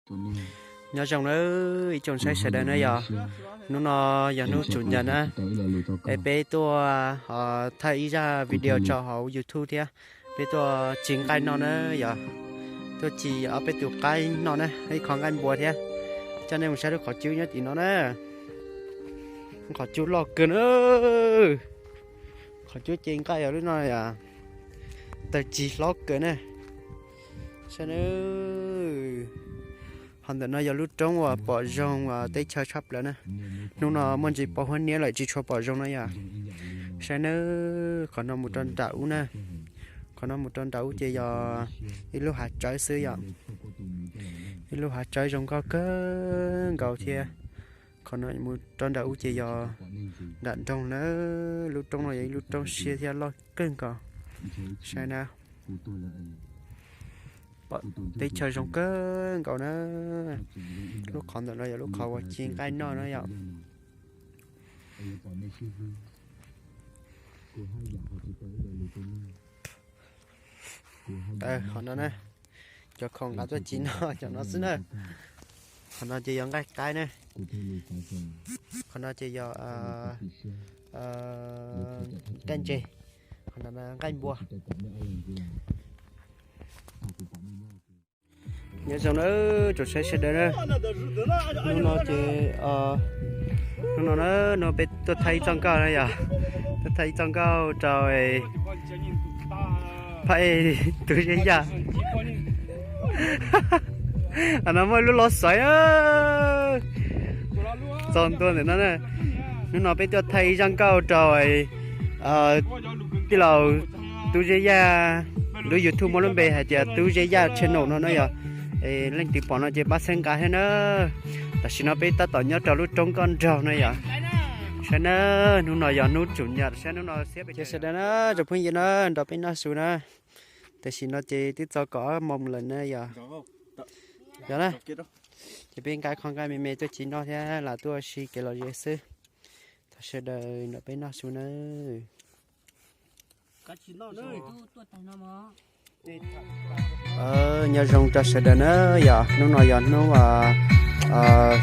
Nyob zoo nawb ib tsoom saib sawv daws na yog. Hnub no yog hnub tsum nyas na, es peb tuaj thaij ib zaj video tso hauv YouTube thiab. Peb tuaj ci nqaij noj na yog, tuaj ci ob peb tus qaib noj na, ib qho nqaij npua thiab. Coj nej mus saib lub qhov cub nyob tim no na. Qhov cub loj kawg na. Qhov cub ci nqaij yog lub no yog tawg ci hlob kawg na. Saib na. Ho ntawm no yog lub roob uas pom zoo teb chaws tshaj plaws na. Hnub no muaj ntsis pos huab niab lawm tsis tshua pom zoo na yog. Saib na, qhov no mus rau nram ub na. Qhov no mus rau nram ub ces yog ib lub hav tsawb xwb yom. Ib lub hav tsawb zoo nkauj kawg nkaus thiab. Qhov no mus rau nram ub ces yog nram nroog na. Lub roob no yog ib lub roob siab thiab loj kawg nkaus. Saib na, pom teb chaws zoo kawg nkaus na. Lub qhov ntawm no yog lub qhov uas ci nqaij noj na yom. Qhov no na, cov khoom nqa tuaj ci noj cov no xwb na. Qhov no ces yog nqaij qaib na. Qhov no ces yog nqaij ntses. Qhov no nqaij npua. Nyob zoo na, tsoom saib sawv daws na. Hnub no ces, hnub no na, no peb tuaj thaij ib txoj nkauj na yom. Tuaj thaij ib txoj nkauj rau phaj ej Tub Zeb Yaj. Qhov no muaj lub los xaiv na, txog ntua ntawm no na. Hnub no peb tuaj thaij ib zaj nkauj rau tij laug Tub Zeb Yaj, lub YouTube muaj lub npe hais tias Tub Zeb Yaj channel no na yom. Leej twg pom no ces pab txhawb nqa thiab na. Tam sim no peb tab tom nyob rau lub roob nkauj nraug na yom. Saib na, hnub no yog hnub tsum nyas, saib hnub no xiab pes sawv daws na, tsoom phooj ywg na, nrog peb noj su na. Tam sim no ces twb txog kaum ob moos lawm na yom. Yog na, ces peb nqa qhov nqaij me me tuaj ci noj thiab lam tuaj ua si kev lom zem xwb. Thov sawv daws nrog peb noj su nawb. Nyob zoo rau sawv daws na yom, hnub no yog hnub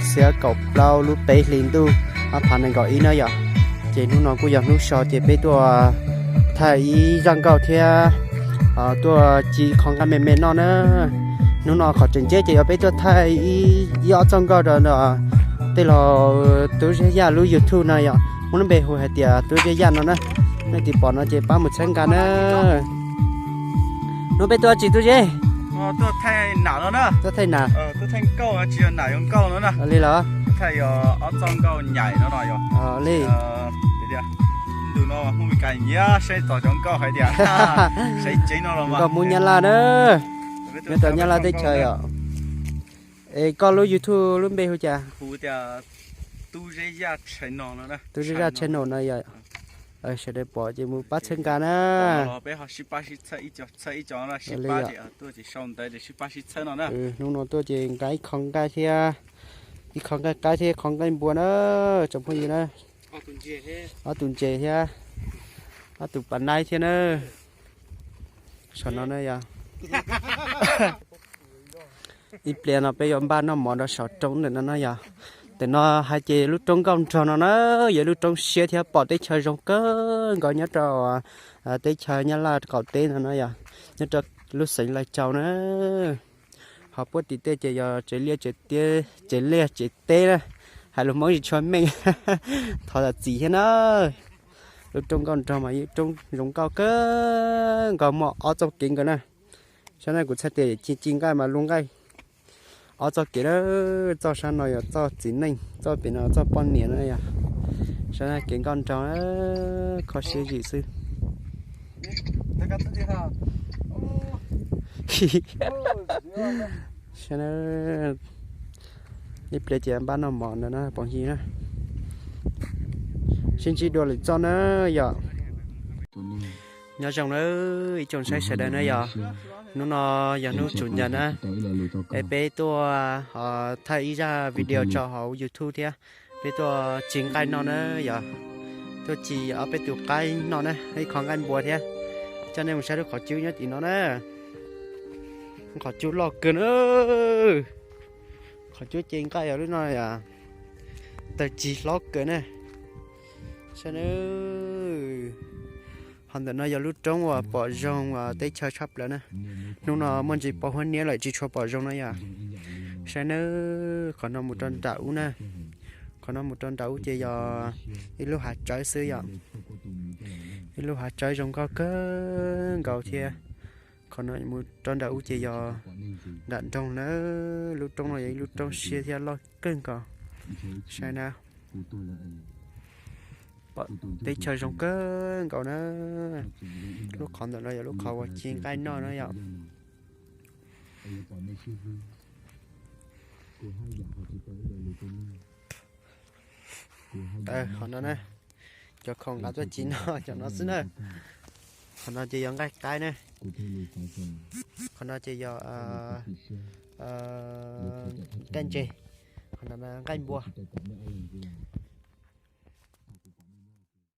xiab kaum plaub lub peb hlis ntuj ob phav nees nkaum ib na yom. Ces hnub no kuj yog hnub so ces peb tuaj thaij ib zaj nkauj thiab tuaj ci qhov nqaij me me noj na. Hnub no qhov tseem ceeb ces yog peb tuaj thaij ib ob txoj nkauj rau tej laug Tub Zeb Yaj lub YouTube no yom, muaj lub npe hu hais tias Tub Zeb Yaj no na. Leej twg pom no ces pab mus txhawb nqa na. Hnub peb tuaj tsis Tub Zeb? Tuaj thaij nam no na. Tuaj thaij nam. Tuaj thaij nkauj tsis yog nam yog nkauj no na. Li los? Thaij yog ob txoj nkauj nyaim no no yog. Li. Ntu no Hmoob Mes Kas nyiam saib txog cov nkauj hais tias saib ceeb no los mas. Nkauj Hmoob Nyab Laj na. Nyob rau Nyab Laj teb chaws yom. Es koj lub YouTube lub npe hu cas? Hu tias Tub Zeb Yaj Channel no na. Tub Zeb Yaj Channel no yom. Sawv daws pom ces mus pab txhawb nqa na. Peb ho sib pab sib txhawb ib co txhawb ib co na, sib pab ces tuaj ces sau ntawv ces sib pab sib txhawb no na. Hnub no tuaj ces nqa ib qho nqaij thiab, ib qho nqaij qaib thiab qho nqaij npua na, tsoom phooj ywg na. Ob tug ntses thiab, ob tug pas naib thiab na. Saum no na yog ib pliag no peb yuav npaj noj mov rau saum roob ntawm no na yog. Ntawm no hais ces lub roob nkauj nraug no na, yog lub roob siab thiab pom teb chaws zoo kawg nkaus nyob rau teb chaws Nyab Laj qaum teb no na yog, nyob rau lub xeev Laij Tsau na. Ho puag tim tej ces yog tsev liaj tsev teb, tsev liaj tsev teb na, hais lus Hmoob tsis tshua meej, thov zam txim thiab na. Lub roob nkauj nraug mas yog roob zoo nkauj kawg nkaus, muaj ob txoj kev nkaus na. Saib na, kuv txhais tes ci ci nqaij mas lub nqaij ob txoj kev na, txoj sab no yog txoj txiv neej, txoj pem no txoj poj niam na yog. Saib na, kev nkauj nraug na, kho siab zim xwb. Saib na, ib pliag ces npaj noj mov ntawd na phooj ywg na. Sib ntsib dua lwm txoj na yom. Nyob zoo nawb ib tsoom saib sawv daws na yog. Hnub no yog hnub tsum nyas na, es peb tuaj thaij ib zaj video tso hauv YouTube thiab. Peb tuaj ci nqaij noj na yog, tuaj ci ob peb tus qaib noj na, ib qho nqaij npua thiab. Coj nej mus saib lub qhov cub nyob tim no na. Qhov cub loj kawg na. Qhov cuab ce nqaij yog lub no yom, tawg cig hlob kawg na. Saib na, qhov ntawm no yog lub roob uas pom zoo teb chaws tshaj plaws na. Hnub no muaj ntsis pos huab niab lawm tsis tshua pom zoo na yom. Saib na, qhov no mus rau nram ub na, qhov no mus rau nram ub ces yog ib lub hav tsawb xwb yom. Ib lub hav tsawb zoo nkauj kawg nkaus thiab. Qhov no mus rau nram ub ces yog nram nroog na. Lub roob no yog ib lub roob siab thiab loj kawg nkaus. Saib na, pom teb chaws zoo kawg nkaus na. Lub qhov ntawm no yog lub qhov uas ci nqaij noj na yom. Qhov no na, cov khoom nqa tuaj ci noj cov no xwb na. Qhov no ces yog nqaij qaib na. Qhov no ces yog nqaij ntses. Qhov no nqaij npua.